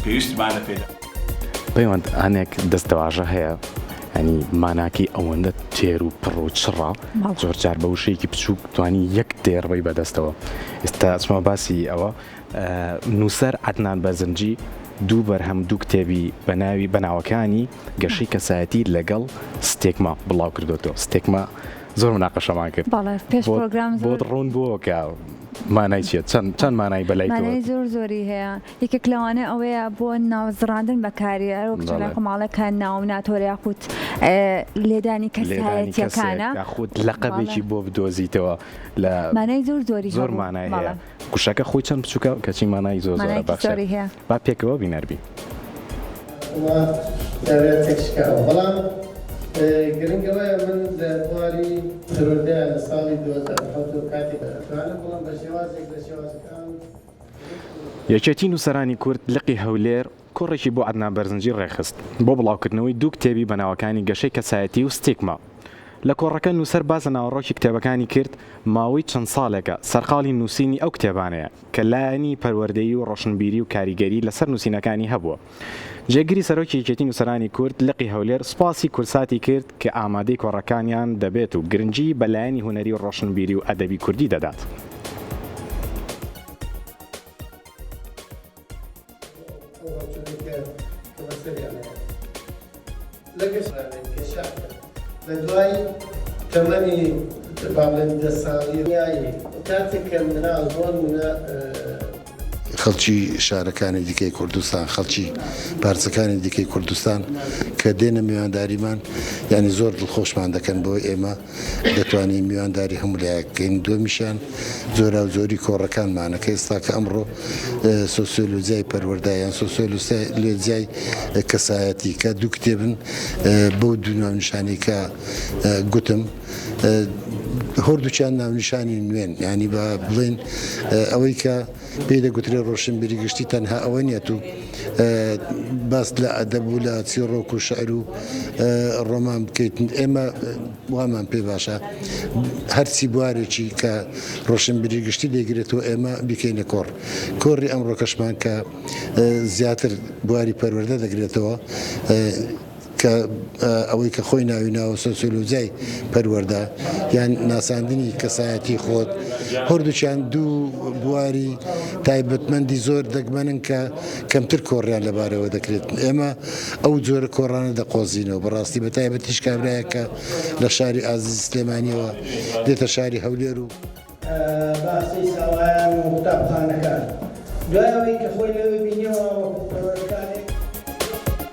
پێویستمانە پێدا. پەیوەند هەنێک دەستەواژە هەیە ینی ماناکەی ئەوەندە تێر و پڕ و چڕە زۆر جار بە وشەیەکی بچووک توانی یەک دێڕ بەی بەدەستەوە ئێستا ئەچمە باسی ئەوە نووسەر عەدنان بەرزنجی دوو بەرهەم دوو کتێبی بە ناوی بە ناوەکانی گەشەی کەسایەتی لەگەڵ ستێکما بڵاو کردوێتەوە ستێکما زۆر مناقەشەمان کرد بەڵێ پێش پرۆگرام زۆر بۆت ڕوون بووە کە مانای چیە چەند چەند مانای بەلای تۆ مانای زۆر زۆری هەیە یەکێک لەوانە ئەوەیە بۆ ناوزڕاندن بەکاری هەروەک چۆن بەڵێ. کۆمەڵێکە ناو ناتۆرە یاخود لێدانی لێدانی کەسێک کەسایەتیەکانە یاخود بەڵێ لەقەبێکی بۆ بدۆزیتەوە لە مانای زۆر زۆری زۆر هەبوو مانای بەڵێ هەیە گوشەکە خۆی چەند بچووکە کەچی مانای زۆر زۆرە مانایەکی بەخشێ زۆری هەیە. با پێکەوە بینەر بین. وە دەبێت تێکشکاوە بەڵام گرنگ ئەوەیە من لە بواری پەروەردەیا لە ساڵی 2007 و کاتێک ئەتوانم بڵێم بە شێوازێک لە شێوازەکان یەکێتی نووسەرانی کورد لقی هەولێر کۆڕێکی بۆ عەدنان بەرزنجی ڕێکخست بۆ بڵاوکردنەوەی دوو کتێبی بە ناوەکانی گەشەی کەسایەتی و ستیگما. لە کۆڕەکە نووسەر باس لە ناوەڕۆکی کتێبەکانی کرد، ماوەی چەند ساڵێکە سەرقاڵی نووسینی ئەو کتێبانەیە کە لایەنی پەروەردەیی و ڕۆشنبیری و کاریگەری لەسەر نووسینەکانی هەبووە. جێگری سەرۆکی یەکێتی نووسەرانی کورد لقی هەولێر سوپاسی کوردساتی کرد کە ئامادەی کۆڕەکانیان دەبێت و گرنگی بە لایەنی هونەری و ڕۆشنبیری و ئەدەبی کوردی دەدات. ئەو هەڵچوونەی کە کە بەسەریانە لە گشت کە شەعرە لە دوای تەمەنی با بڵێن دە ساڵی کاتێک کە مناڵ بۆ نمونە خەڵکی شارەکانی دیکەی کوردستان، خەڵکی پارچەکانی دیکەی کوردستان کە دێنە میوانداریمان یانی زۆر دڵخۆشمان دەکەن بەوەی ئێمە دەتوانین میوانداری هەموو لایەک بکەین. دووەمیشیان جۆراوجۆری کۆڕەکانمانە کە ئێستا کە ئەمڕۆ سۆسیۆلۆجیای پەروەردە یان سۆسیۆلۆجیای کەسایەتی کە دوو کتێبن بەو دوو ناونیشانەی کە گوتم هەردووکیان ناونیشانی نوێن یانی بە بڵێن ئەوەی کە پێی دەگوترێت ڕۆشنبیری گشتی تەنها ئەوە نییە تو باس لە ئەدەب و لە چیڕۆک و شعر و ڕۆمان بکەیت ئێمە وامان پێ باشە هەرچی بوارێکی کە ڕۆشنبیری گشتی دەیگرێتەوە ئێمە بیکەینە کۆڕ کۆڕی ئەمڕۆکەشمان کە زیاتر بواری پەروەردە دەگرێتەوە کە ئەوەی کە خۆی ناوی ناوە سۆسیۆلۆجیای پەروەردە یان ناساندنی کەسایەتی خۆت هەردووکیان دوو بواری تایبەتمەندی زۆر دەگمەنن کە کەمتر کۆڕیان لەبارەوە دەکرێت ئێمە ئەو جۆرە کۆڕانە دەقۆزینەوە بەڕاستی بە تایبەتیش کابرایەک کە لە شاری ئازیزی سلێمانیەوە دێتە شاری هەولێر و باخچەی ساوایان و قوتابخانەکان. دوای ئەوەی کە خۆی لەوێ بینیەوە.